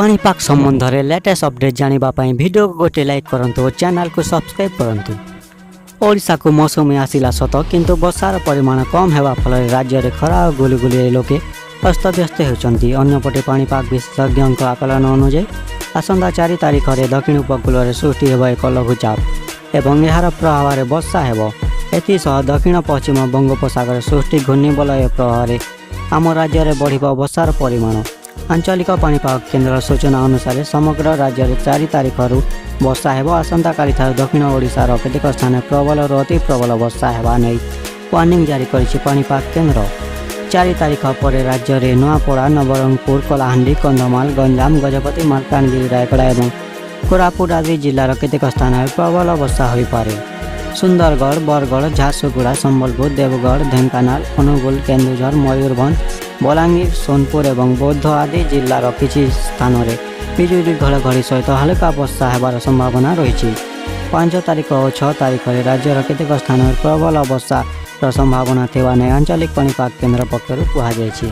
ପାଣିପାଗ ସମ୍ବନ୍ଧରେ latest update ଜାଣିବା ପାଇଁ ଭିଡ଼ିଓକୁ ଗୋଟେ ଲାଇକ୍ କରନ୍ତୁ ଓ ଚ୍ୟାନେଲକୁ ସବସ୍କ୍ରାଇବ୍ କରନ୍ତୁ। ଓଡ଼ିଶାକୁ ମୌସୁମୀ ଆସିଲା ସତ, କିନ୍ତୁ ବର୍ଷାର ପରିମାଣ କମ୍ ହେବା ଫଳରେ ରାଜ୍ୟରେ ଖରା ଓ ଗୁଳୁଗୁଳିରେ ଲୋକେ ଅସ୍ତବ୍ୟସ୍ତ ହେଉଛନ୍ତି। ଅନ୍ୟପଟେ ପାଣିପାଗ ବିଶେଷଜ୍ଞଙ୍କ ଆକଳନ ଅନୁଯାୟୀ ଆସନ୍ତା 4 ତାରିଖରେ ଦକ୍ଷିଣ ଉପକୂଳରେ ସୃଷ୍ଟି ହେବ ଏକ ଲଘୁଚାପ ଏବଂ ଏହାର ପ୍ରଭାବରେ ବର୍ଷା ହେବ। ଏଥିସହ ଦକ୍ଷିଣ ପଶ୍ଚିମ ବଙ୍ଗୋପସାଗରରେ ସୃଷ୍ଟି ଘୂର୍ଣ୍ଣିବଳୟ ପ୍ରଭାବରେ ଆମ ରାଜ୍ୟରେ ବଢ଼ିବ ବର୍ଷାର ପରିମାଣ। ଆଞ୍ଚଳିକ ପାଣିପାଗ କେନ୍ଦ୍ରର ସୂଚନା ଅନୁସାରେ ସମଗ୍ର ରାଜ୍ୟରେ 4 ତାରିଖରୁ ବର୍ଷା ହେବ। ଆସନ୍ତାକାଲିଠାରୁ ଦକ୍ଷିଣ ଓଡ଼ିଶାର କେତେକ ସ୍ଥାନରେ ପ୍ରବଳରୁ ଅତି ପ୍ରବଳ ବର୍ଷା ହେବା ନେଇ ୱାର୍ଣ୍ଣିଂ ଜାରି କରିଛି ପାଣିପାଗ କେନ୍ଦ୍ର। 4 ତାରିଖ ପରେ ରାଜ୍ୟରେ ନୂଆପଡ଼ା, ନବରଙ୍ଗପୁର, କଳାହାଣ୍ଡି, କନ୍ଧମାଳ, ଗଞ୍ଜାମ, ଗଜପତି, ମାଲକାନଗିରି, ରାୟଗଡ଼ା ଏବଂ କୋରାପୁଟ ଆଦି ଜିଲ୍ଲାର କେତେକ ସ୍ଥାନରେ ପ୍ରବଳ ବର୍ଷା ହୋଇପାରେ। ସୁନ୍ଦରଗଡ଼, ବରଗଡ଼, ଝାରସୁଗୁଡ଼ା, ସମ୍ବଲପୁର, ଦେବଗଡ଼, ଢେଙ୍କାନାଳ, ଅନୁଗୁଳ, କେନ୍ଦୁଝର, ମୟୂରଭଞ୍ଜ, ବଲାଙ୍ଗୀର, ସୋନପୁର ଏବଂ ବୌଦ୍ଧ ଆଦି ଜିଲ୍ଲାର କିଛି ସ୍ଥାନରେ ବିଜୁଳି ଘଡ଼ଘଡ଼ି ସହିତ ହାଲୁକା ବର୍ଷା ହେବାର ସମ୍ଭାବନା ରହିଛି। 5 ତାରିଖ ଓ 6 ତାରିଖରେ ରାଜ୍ୟର କେତେକ ସ୍ଥାନରେ ପ୍ରବଳ ବର୍ଷାର ସମ୍ଭାବନା ଥିବା ନେଇ ଆଞ୍ଚଳିକ ପାଣିପାଗ କେନ୍ଦ୍ର ପକ୍ଷରୁ କୁହାଯାଇଛି।